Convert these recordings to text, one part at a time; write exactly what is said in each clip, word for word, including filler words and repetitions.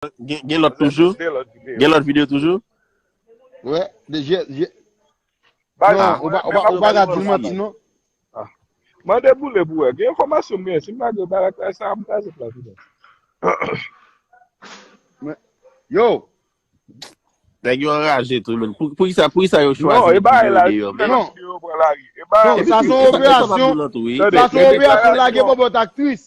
Gen, gen lòt toujou? Gen lòt videyo toujou? Wè, de je, je, Bagay non, sa, ou pa, ou men pa, ou pa ka di bagay l sa. manti, non. Ah. Mande Boule pou wè. Gen enfòmasyon m gen. Si m pa gen bagay sa, m kraze plas li. Yo, Nèg yo anraje tou, men. Pou, pou kisa, pou kisa yo Non, chwazi e bagay la, videyo, men men? Non. Yo pran lari. E bagay Non, sa se yon Epi, epi, operasyon. Tande, Sa se e yon operasyon deklarasyon- lage bòbòt aktris.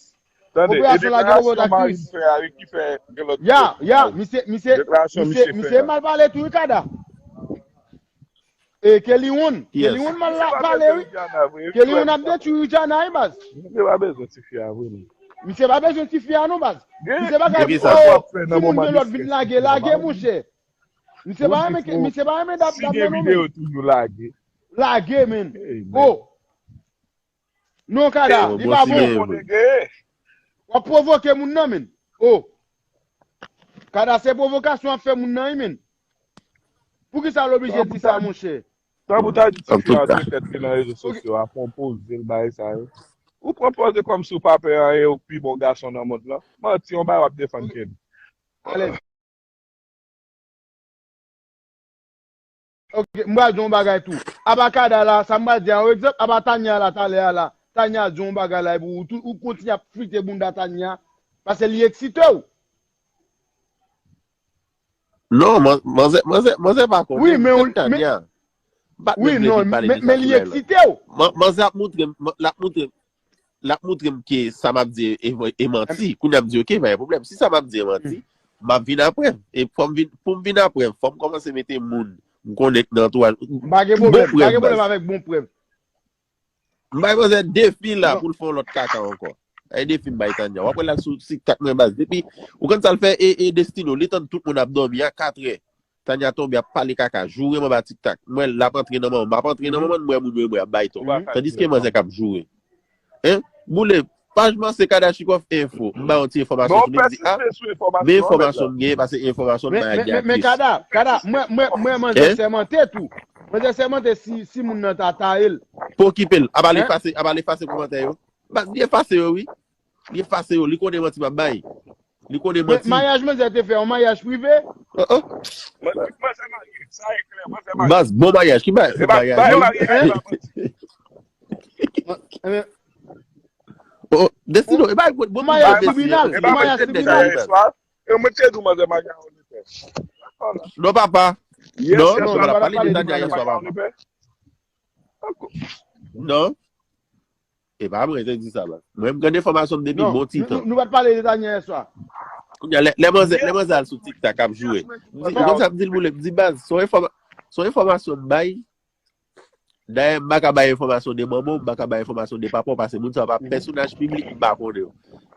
Tande, Operasyon e lage bòbòt deklarasyon aktris. Marie fè a, ki fè gen lòt Ya, bagay. Ya, misye, misye, Deklarasyon misye, misye misye fè a. Mal pale tou, wi, Kada. E Kelly Woon. Yes. Kelly Woon mal la- pale, wi. Kelly Woon ap detwi Rihanna, wi, baz. Misye pa bezwen ti fi a vre, non. Misye pa bezwen ti fi a, non, baz. Misye pa ka Gen di, sa. oh, timoun gen lòt vin lage, lage, monchè. Misye pa renmen, misye pa renmen dab, Si dab gen nan, non, men. Videyo toujou lage. Lage, men. Hey, man. Oh. Non, Kada, Oh, li bon, pa si bon. gen- Konnen gen. W ap pwovoke moun nan, men. Oh. Kada, se pwovokasyon ap fè moun nan, wi, men. Poukisa l oblije di sa, monchè? Tanpou ta di ti An fi a tout ka. Tèt li nan rezo sosyo a, fè yon poze l bagay sa yo. Ou pran pòz kòm si w pa pè anyen, ou pi bon gason nan mond lan. Manti, yon bagay w ap defann Kelly. Alèz. Ok, m pral di yon bagay tou. Apa Kada la, sa m pral di a, yon egzanp, apa Tanya la, talè a la. Tanya di yon bagay la, epi ou, tou- ou kontinye ap flite bounda Tanya, paske li eksite w. Non, man- manzè, manzè, manzè pa konnen. Wi, men ou- Tanya. M pa t Wi, menm vle non, vin pale men, de men sa li sou live la. eksite w. Man- Manzè ap montre m, man- l ap montre m, l ap montre m ke sa m ap di e, e manti. Kounye a m di, ok, pa gen pwoblèm. Si sa m ap di e manti, m ap vin apre. E fò m vin, pou m vin apre, fò m kòmanse mete moun m konnen nan antouraj. M pa gen Bon pwoblèm, m pa prèv, gen pwoblèm baz. Avèk bon prèv. M bay manzè defi la Non. Pou l fè yon lòt kaka ankò. E defi m bay Tanya. W ap wè l al sou TikTok mwen baz. Depi, ou konn sa l fè e, e Destino, li tann tout moun ap dòmi a katrè. Tanya tonbe ap pale kaka, joure m anba TikTok. M wè l ap antre nan manman, m ap antre nan manman, m wè moun yo, m wè ap bay ton. Tandiske manzè k ap joure. Hein? Boule, paj mwen se Kadachikov Info. M ba yon ti enfòmasyon sou li, m di, ah, men enfòmasyon m genyen, pase enfòmasyon m bay ak Men Kada, Kada, mwen, mwen, mwen, manzè sèmante tou. Manzè sèmante si, si moun nan ta taye l. Pa okipe l. Ap al efase, ap al efase kòmantè yo. Baz, li efase yo, wi. Li efase yo. Li konnen manti m ap bay. Li konnen manti. Maryaj manzè te fè, yon maryaj prive. Oh, oh. Baz, bon maryaj. Ki maryaj? Bon maryaj. Oh, Destino, e pa bon maryaj tribinal. E pa maryaj tribinal. Non, papa. Non, non, non, n ap pale de Tanya yèswa, papa. Non. E pa mwen te di sa, baz. Mwen, m gen enfòmasyon m depi bon ti tan. Nou pa t pale de Tanya yèswa. Kounye a, lè, lè manzè, lè manzè al sou TikTok ap joure. M di, ou konn sa m di l, Boule? M di, baz, se yon enfòma-, se yon enfòmasyon m bay. Dayè, m pa ka bay enfòmasyon de manman w, m pa ka bay enfòmasyon de papa w, paske moun sa yo pa pèsonaj piblik, m pa konnen yo.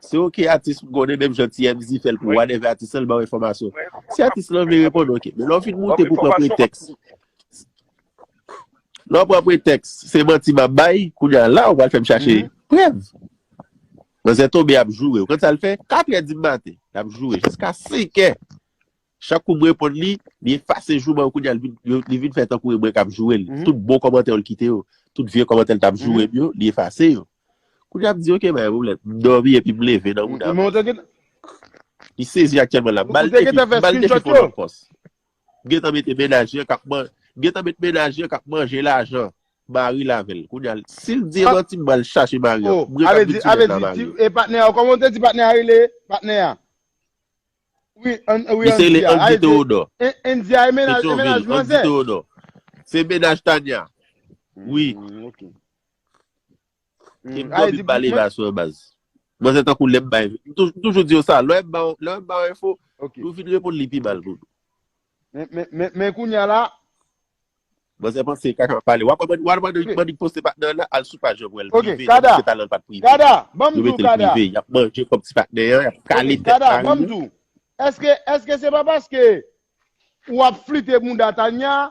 Se ok, atis m konnen, menm jan T M Z fè l pou whatever atis lan, l ba w enfòmasyon. Si atis lan vle reponn, ok. Men lè w fin moute pou pran pretèks, lè w pran pretèks, se manti m ap bay, kounye a la, ou pral fè m chache prèv. Manzè tonbe ap joure. Ou konn sa l fè? Katrè di maten, l ap joure jiska senkè. Chak kou m reponn li, li efase jou mwen, kounye a li vin, yo- li vin fè tankou e mwen k ap joure l. Tout bon kòmantè yo l kite yo. Tout vye kòmantè l t ap joure m yo, li efase yo. Kounye a m di, ok, pa gen pwoblèm. M dòmi epi m leve nan mouda. Li sezi aktyèlman la. M ba l defi, m ba l defi fè yon lòt pòs. M gentan mete mennaj li an k ap man-, m gentan met mennaj li an k ap manje lajan mari l avè l. Kounye a, si l di e manti, m pral chache mari an. M gentan met sou nèt la mari an. E patnè a, kòman w te di patnè a rele? Patnè a. Wi, an, wi, Misye rele Andy Theodore. Andy a e mennaj, e mennaj manzè. Theodore. Se mennaj Tanya. Wi. Ke m dòmi m pa leve aswè baz. Manzè tankou lè m bay. M tou- m toujou di yo sa. Lè m ba w, lè m ba w enfo, nou vin reponn li pi mal pou nou. Men, men, men, men kounye a la, Manzè panse kaka pale. W ap wè, w ap wè, w ap wè, poste patnè an la, al sou paj yo pou wè l Ok, prive. Kada. Nèg se talan l pa t prive. Kada, ban m Yo di w, mete l Kada. Prive. Y ap manje kòb ti patnè an, y ap kale Ok, tèt Kada, ban m mari di yo. W. Èske, èske se pa paske w ap flite bounda Tanya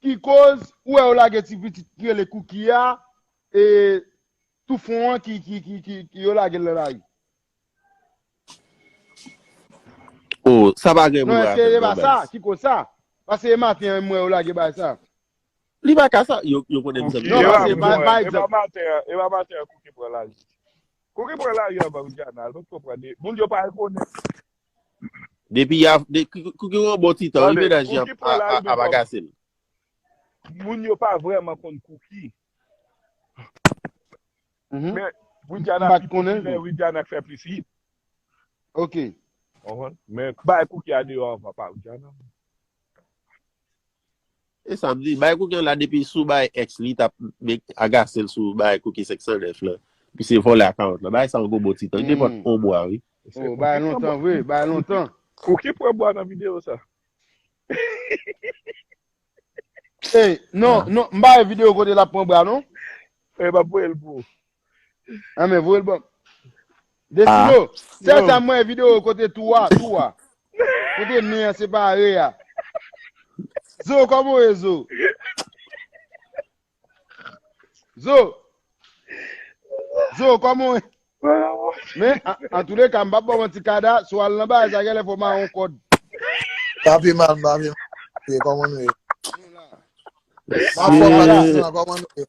ki koz ou wè yo lage ti pitit ki rele Cookie a, e, tou fon an ki, ki, ki, ki, ki yo lage l nan lari? Oh, sa pa gen pou Non, wè èske avè se m, pa non, sa baz. ki koz sa? Paske e maten an, m wè yo lage bay sa. Li pa ka sa, yo, yo konnen m zanmi. Non, E paske, pa pa, mwen, pa e pa egzanp. maten an, e pa maten an Cookie pran lari. Cookie pran lari anvan Rihanna, al pa t konprann. Moun yo pa rekonèt. Depi y a, de, ki, ki, ki yon bon ti tan, wi, mennaj li ap, ap, ap agase l. Moun yo pa vrèman konn Cookie. Men Widiana pi popilè, Widiana k fè plis hit. Ok. Men bay Cookie a deyò anvan pa Widiana. E sa m di, bay Cookie an la depi sou bay ex li t ap agase l sou bay Cookie senk san nèf lan. Epi se vòlè akawont lan. Bay sa yon gwo bon ti tan. Li te pran on bwa, wi. Oh, bay lontan vre, bay lontan. Cookie pran bwa nan videyo sa. Ey, non, non, m pa wè videyo kote l ap pran bwa, non. E m ap voye l pou ou. Anben, voye l ban m. Destino, sèl sa m wè videyo kote tou a, tou a. Kote men an separe a. Zo, kòman w ye, Zo? Zo! Zo, kòman w ye? Men, antouleka, m p ap ba w manti, Kada, si w al nan bagay sa, genlè fò w mare yon kòd. Pa pi mal, pa pi mal. Kòman nou ye? M ap fò pale san, kòman nou ye?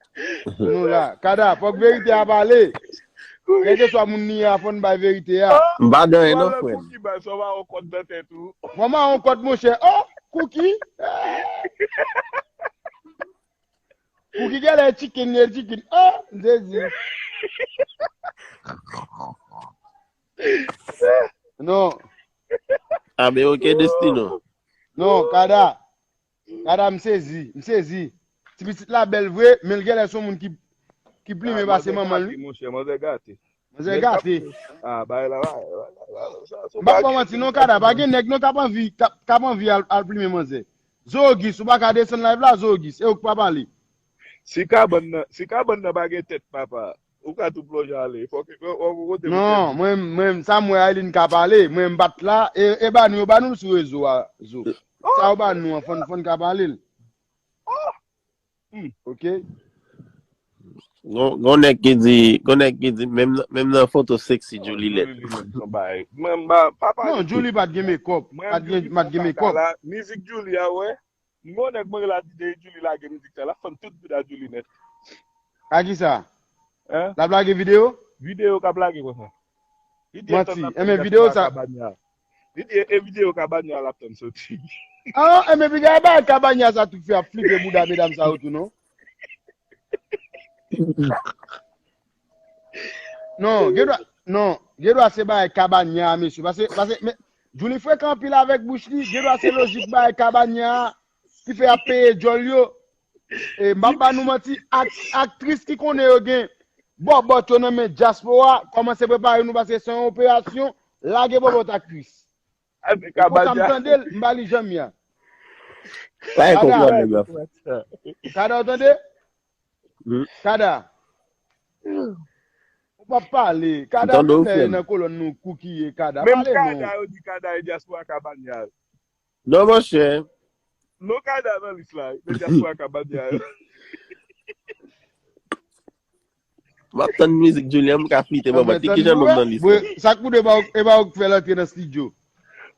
Nou la. Kada, fòk verite a pale. Kèlkeswa moun li ye a, fò n bay verite a. M pa dan anyen non, frè m. Fò mare yon kòd, monchè. Oh, Cookie! Cookie genlè chicken, li chicken. Oh, m sezi. Non. Ah, men ok, Destino. Non, Kada. Kada, m sezi, m sezi. Ti pitit la bèl vre, men l genlè se yon moun ki, ki plimen pase manman l, wi. Monchè, manzè gate. Manzè gate. Ah, bay la, bay la. M p ap ba w manti non, Kada, pa gen nèg non k ap anvi, k ap, k ap anvi al, al plimen manzè. Zo Ogis, ou pa ka desann live la, Zo Ogis, e ou k pa pale. Si kabann nan, si kabann nan pa gen tèt, papa, ou ka tou plonje ale. Fòk, fòk ou kote pou Non, mwen, mwen, sa m wè Aileen ka pale, mwen m pa t la, e, e ba nou, yo ba nou l sou rezo a, Zo. Sa yo ba nou an, fò n, fò n ka pale l. Ok. Gon, gon nèg ki di, gon nèg ki di, menm, menm nan foto sexy Djoulie lèd. Mwen, ba, papa. Non, Djoulie pa t gen make-up. Pa t gen, pa t gen make-up. Mizik Djoulie a, wè. M gon nèg mwen la di de Djoulie lage mizik sa, l ap fann tout bouda Djoulie nèt. A kisa? L ap lage videyo? Videyo k ap lage konsa. Manti. Enben videyo sa. Li di e videyo Kabanya l ap tann soti. Ah, enben piga e bagay Kabanya sa tou fè ap flipe bouda medam sa yo tou non. Non, gen dwa, non, gen dwa se bagay Kabanya a, mesye. Paske, paske, men, Djoulie frekan anpil avèk bouch li, gen dwa se lojik bagay Kabanya a ki fè y ap peye djòl yo. E m p ap ba nou manti, ak, aktris ki konnen yo gen bòbòt yo nan men dyaspora, kòmanse prepare nou paske se yon operasyon, lage bòbòt aktris. Pou sa m tande l, m pa li janm ya. Pa e konprann nèg la. Kada, ou tande? Kada. Ou pa pale. Kada, men nan kolòn nou kou ki ye, Kada. Pale non. Kada, yo di Kada e dyaspora Kabanya. Non, monchè. Non, Kada nan lis la. Men dyaspora Kabanya. M ap tann mizik Djoulie a, m ka flite bòbòt li. Kijan non nan lis la? Sa k pou de e pa ou k fè l antre nan estidyo.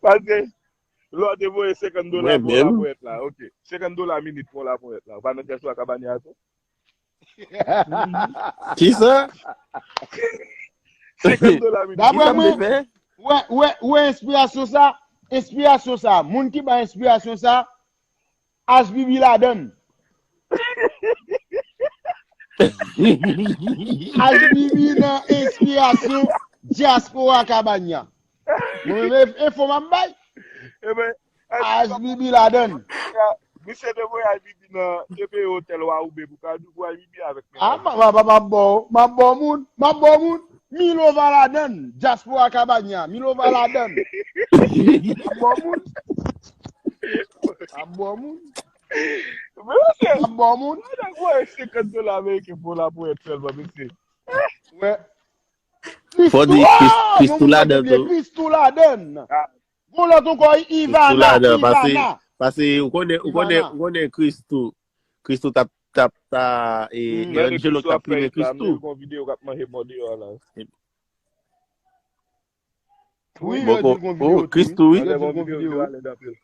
Paske, lè w te voye senkant dola pou laponyèt la, ok. Senkant dola minit pou laponyèt la. Ou pa nan dyaspora Kabanya a tou? Kisa? Senkant dola minit. Daprè mwen, ou wè, ou wè, ou wè enspirasyon sa, enspirasyon sa, moun ki bay enspirasyon sa, H B B ladann. H B B nan enspirasyon dyaspora Kabanya. Mwen menm enfo m ap bay. H B B ladann. Misye te voye H B B nan, te peye otèl Waoube pou Kadou pou H B B avèk men. Ah, m ap ba w, m ap ba w moun, m ap ba w moun. Milova ladann, dyaspora Kabanya, Milova ladann. M ap ba w moun. M ap ba w moun. M ap ba w moun. Mwen nèg voye senkant dola ameriken pou laponyèt sèlman, mesye. Wè. Fò di Christoo ladann tou. Christoo ladann. Gon lòt ankò, Ivana, Ivana. Pase ou konnen, ou konnen, ou konnen Christoo. Christoo t ap, t ap, ta, e Angelo t ap plimen Christoo. Gon videyo k ap manje mò deyò la. Wi, yo di gon videyo. Christoo, wi. Gon videyo yo alèd anpil.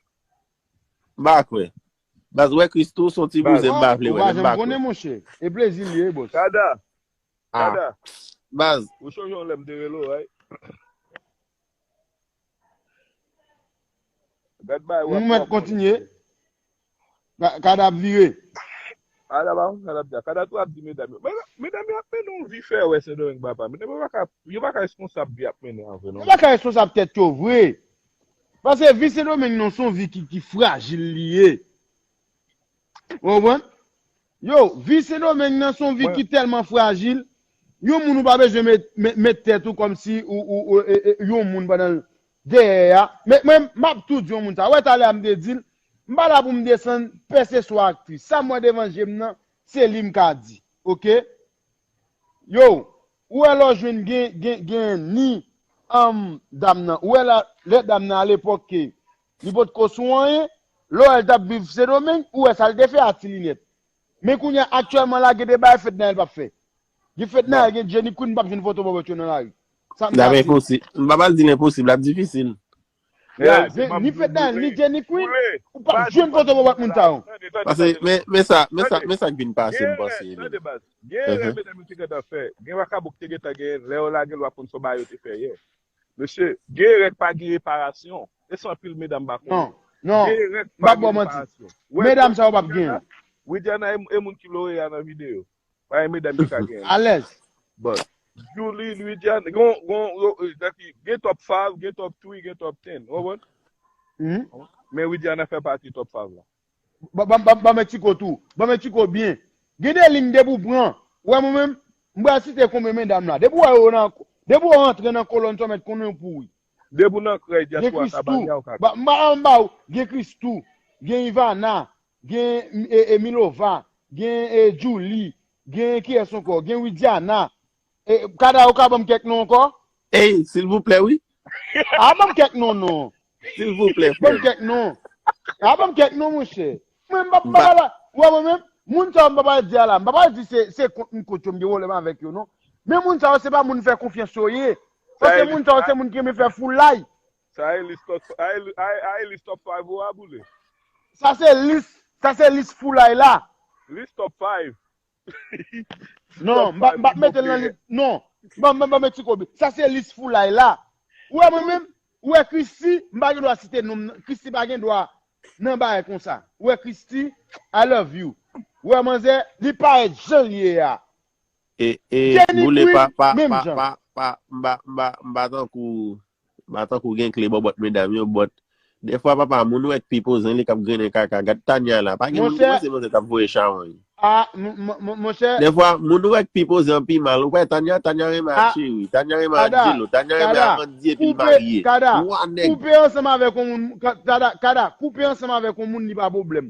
M pa kwè. Baz, wè Christoo se yon ti bouzen, m pa vle wè l, m pa kwè. Konnen, monchè. E plezi l ye, bòs. Kada. Kada. Baz. Ou sonje yon lè m te rele w, right? Gad bagay w ap fè. Nou mèt kontinye. Kada ap vire. Kada pa konn sa l ap di a. Kada tou ap di medam yo. Men medam yo ap mennen yon vi fè wè Sendomeng papa. Medam yo pa ka, yo pa ka responsab vi y ap mennen an vre non. Yo pa ka responsab tèt yo vre. Paske vi Sendomeng nan se yon vi ki, ki frajil li ye. Ou konprann? Yo, vi Sendomeng nan se yon vi ki tèlman frajil. Yon moun ou pa bezwen met, met, met tèt ou kòmsi ou, ou, ou e, e, yon moun pandan dèyè a. Men mwen, m ap tou di yon moun sa. Ou wè talè a m te di l, m pa la pou m desann pèseswa aktris. Sa m wè devan je m nan, se li m ka di. Oke? Yo, ou wè lè w jwenn gen, gen, gen ni um, dam nan. Ou wè la, lè dam nan alepòk ke li potko sou anyen, lè w wè l t ap viv Sendomeng, ou wè sa l te fè a ti linèt. Men kounye a, aktyèlman la, gen de bagay Fednaelle p ap fè. Gen Fednaelle, gen Jenny Queen, m p ap jwenn foto bòbòt yo nan lari. Sa m ka di. L ap enposib. M pa pral di l enposib, l ap difisil. Ya, ni Fednaelle, ni Jenny Queen, ou p ap jwenn foto bòbòt moun sa yo. Paske, men, men sa, men sa, men sa k vin pase, m panse. Gen erè medam yo te gentan fè. Gen vakabon ki te gentan genyen. Lè yo lage l, w ap konn se yon bagay yo te fè yè. Mesye, gen erè k pa gen reparasyon. E sa anpil medam pa konnen. Non, non. Gen erè k pa gen reparasyon. Medam sa yo p ap genyen. Widiana e, e moun ki lore a nan videyo. Pa gen medam ki ka genyen. Alèz. Bon. Julie, Widiana, gon, gon, yo, e, daki, gen top five, gen top three, gen top ten. Ou konprann? Men Widiana fè pati top five la. Ban, ban, ban, ban mwen Tiko tou. Ban mwen Tiko byen. Gen de liy depi w pran. Ou wè mwen menm, m pral site konbyen medam la. Depi w wè yo nan, depi w rantre nan kolòn sa w mèt konnen yo pouri. Depi w nan krèy dyaspora sa bagay a ou ka. Ba, m ba, m ba ou, gen Christoo, gen Ivana, gen e, e Milova, gen e Julie, gen kiyès ankò? Gen Widiana. E, Kada, ou ka ban m kèk non ankò? Ey, silvouplè, wi. A, ban m kèk non, non. Silvouplè, frè. Ban m kèk non. A, ban m kèk non, monchè. Mwen, m pa, m pa pale. Ou wè mwen menm, moun sa yo m pa pale di a la. M pa pale di se, se kont m kont yo, m gen pwoblèm avèk yo, non. Men moun sa yo, se pa moun fè konfyans yo ye. Paske moun sa yo, se moun ki renmen fè foulay. Sa e lis top, a e, a e, a e lis top five ou a, boule. Sa se lis, sa se lis foulay la. Lis top five. Non, m pa, m pa mete l nan lis, non. Ban, ban, ban mwen Tiko byen. Sa se lis foulay la. Ou wè mwen menm, ou wè Christie, m pa gen dwa site non m nan. Christie pa gen dwa nan bagay konsa. Ou wè Christie, I love you. Ou wè manzè, li parèt jan l ye a. E, e, Jenny Queen, pa, pa, menm pa, jan. Pa, pa, m pa, m pa, m pa tankou, m pa tankou gen kle bòbòt medam yo, but defwa papa, moun wè k pi poze, li k ap grennen kaka. Gad Tania la, pa gen moun ki panse manzè t ap voye chawony. A, m, m, m, monchè. Defwa, moun wè k pi poze an pi mal. Ou kwè Tania, Tania renmen ak Cheri, Tania renmen ak Djelo, Tania renmen ak Andy epi l marye. Twa nèg. Koupe ansanm avèk yon moun, Ka-, Kada, Kada, koupe ansanm avèk yon moun li pa pwoblèm.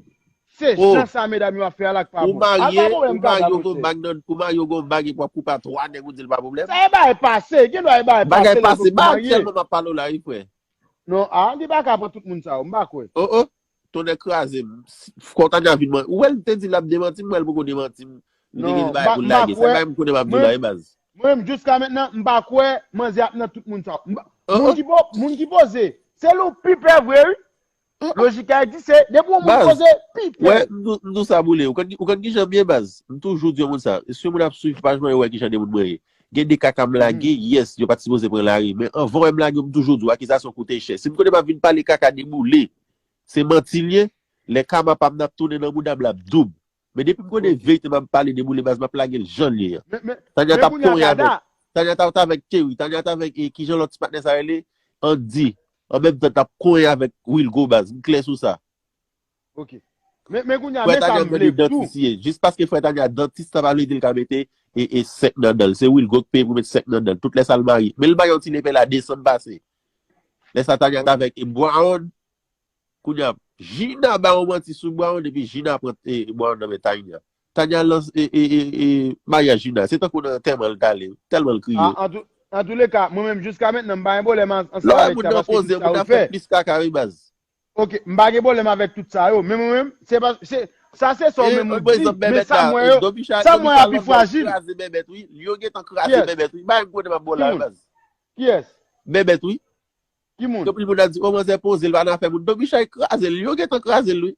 Se jan sa medam yo ap fè a la k pa bon. Ou marye, ou marye, ou gon bag nan, ou marye, ou gon bag epi w ap koupe a twa nèg ou di l pa pwoblèm. Sa e bagay pase, gen dwa e bagay pase lè w poko marye. Bagay pase, ba aktyèlman m ap pale w la wi frè. Non, a, li pa ka pran tout moun sa yo, m pa kwè. Oh, oh, tonnè kraze m. Kòm Tania vin mwen, ou wè l te di l ap demanti m, m wè l poko demanti m. Li te gen bagay pou l lage. Se bagay m konnen m ap di la wi baz. Mwen menm, jiska mentnan, m pa kwè manzè ap nan tout moun sa yo. M pa, moun ki po-, moun ki poze, se li w pi pè vre wi. Lojik a di se, depi yon moun poze, pi pè. Wè, m di w, m di w sa boule. Ou konn, ou konn kijan m ye baz? M toujou di yon moun sa. Si yon moun ap swiv paj mwen, yo wè kijan de moun mwen ye. Gen de kaka m lage, yes, yo pa t sipoze pran lari. Men anvan w wè m lage yo, m toujou di w, akizasyon koute chè. Si m konnen m ap vin pale kaka de boule, se manti l ye, lè kama pa m nan ap tounen nan bouda m, l ap doub. Men depi m konnen verite m ap pale de boule baz, m ap lage l jan l ye an. Tanya t ap konyen avèk, Tanya t ap avèk Kerry, Tanya t avèk, e, kijan lòt ti patnè sa rele? Andy. An menm tan t ap konyen avèk Wilgo baz. M klè sou sa. Ok. Men, men kounye a, men sa m vle tou. Frè Tanya mande dantis ye. Jis paske frè Tanya dantis, sa pa vle di l ka mete e, e senk nan dan l. Se Wilgo k peye pou met senk nan dan l. Tout lè sa l marye. Men l bay yon ti lepè la desann pase. Lè sa Tanya t avèk e Brown, Kounye a, Gina ba yon manti sou Brown, epi Gina pran, e, Brown nan men Tanya. Tanya lans, e, e, e, e, maryaj Gina. Se tankou nan antèman l t ale, tèlman l kriye. A, an tou, an tou le ka, mwen menm, jiska mentnan, m pa gen pwoblèm an-, ansanm avèk sa, paske tout sa yo fè. Lè w wè moun nan poze, moun ap fè plis kaka, wi, baz. Ok, m pa gen pwoblèm avèk tout sa yo, men mwen menm, se pa, se, sa se sa w menm ou di, men sa m wè yo, sa m wè a pi frajil. Kraze Bèbèt, wi. Yo gentan kraze Bèbèt, wi. Ba m kote m ap ba w la, wi, baz. Kiyès? Bèbèt, wi. Ki moun? Gen pil moun ap di, o, manzè poze, l pa nan afè moun. Domichèy kraze l, yo gentan kraze l, wi.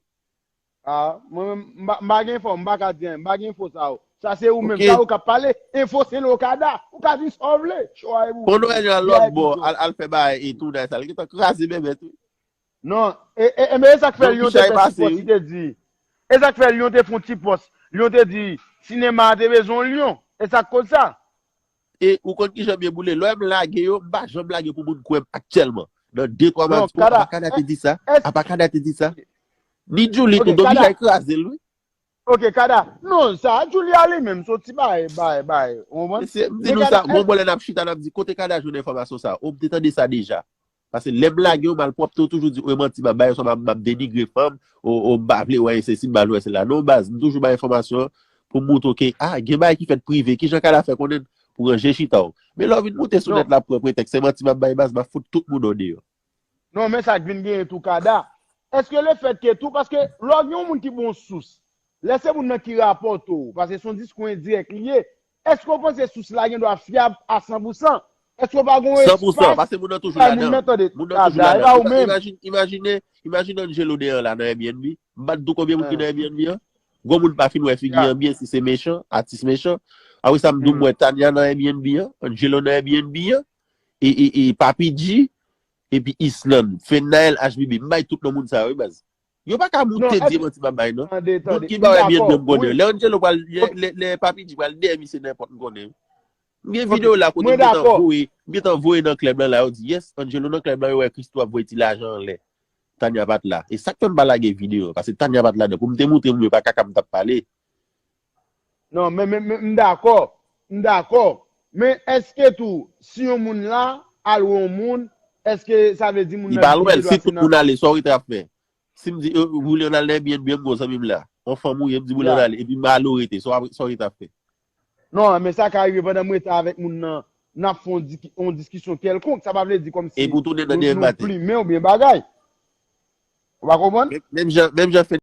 A, mwen menm, m pa, m pa gen enfo, m pa ka di anyen, m pa gen enfo sa yo. Sa se ou menm, sa ou k ap pale. Enfo se Lokada. Ou ka di sa w vle. Cho a e pou ou. Konnen w al lòt bò, al, al fè bagay e tounay sa. L gentan kraze Bèbèt, wi. Non, e, e, e, men e sa k fè Lyon te fè ti pòs, li te di. E sa k fè Lyon te fè yon ti pòs. Lyon te di, sinema a te bezwen yon Lyon. E sa k koz sa. E ou konn kijan m ye boule? Lè m lage yo, m pa janm lage pou moun kwè m aktyèlman. Nan de twa mwa, m ap di, oh, apa Kada te di sa? Apa Kada te di sa? Ni Djouly tou, Don Michel kraze l, wi. Ok, Kada. Non, sa, Djouly a li menm, se yon ti bagay, bagay, bagay. Ou konprann? Mesye, m di nou sa, gon bò lè n ap chita, n ap di, kote Kada jwenn enfòmasyon sa? O, m te tande sa deja. Paske lè m lage yon malpwòpte, ou toujou di, o, e manti m ap bay, oswa m ap, m ap denigre fanm, o, o, m pa vle wè sesi, m pa vle wè sela. Non, baz, m toujou bay enfòmasyon pou m montre w ke, a, gen bagay ki fèt prive, kijan Kada fè konnen pou ranje chita w. Men lè w vin monte sou nèt la pou wè pretèks, se manti m ap bay, baz, m ap fout tout moun deyò. Non, men sa k vin genyen tou, Kada. Èske lefètke tou, paske lè w gen yon moun ki ba w sous, lè se moun nan ki rapòte w, paske se yon diskou endirèk li ye, èske w panse sous la gen dwa fyab a san pou san? Èske w pa gen yon espas pou bay moun nan tande? Kada, e pa ou menm. Imajine, imajine Angelo deyò la nan Airbnb. M pa t di w konbyen moun ki nan Airbnb an. Gon moun pa fin wè figi an byen, si se mechan, atis mechan. Apre sa, m di w m wè Tania nan Airbnb an, Angelo nan Airbnb an, e, e, e Papi G, epi Island, Fennael, H B B. M bay tout non moun sa yo, wi, baz. Yo pa ka moute di manti m ap bay, non. Moun ki ba w Airbnb, m konnen. Lè Angelo pral, lè, lè, lè Papi G pral dèyè misye nenpòt, m konnen. M gen videyo la kote m gentan voye, m gentan voye nan klèb lan la, yo di, yes, Angelo nan klèb lan, yo wè Christo ap voye ti lajan anlè. Tania pa t la. E sa k fè m pa lage videyo an, paske Tania pa t ladan. Pou m te montre moun yo pa kaka m t ap pale. Non, men, men, men, m dakò. M dakò. Men èske tou, si yon moun la, al wè yon moun, èske sa vle di moun nan li pa lwen, si tout moun ale, sa w rete ap fè? Si m di, e, William al nan Airbnb, m gon zanmi m la. Yon fanm ou ye, m di William ale, epi m ale w rete, sa w ap, sa w rete ap fè? Non, men sa ka rive pandan m rete avèk moun nan, n ap fè yon di-, yon diskisyon kèlkonk, sa pa vle di kòmsi nou, nou plimen oubyen bagay. Ou pa konprann? Menm, menm jan, menm jan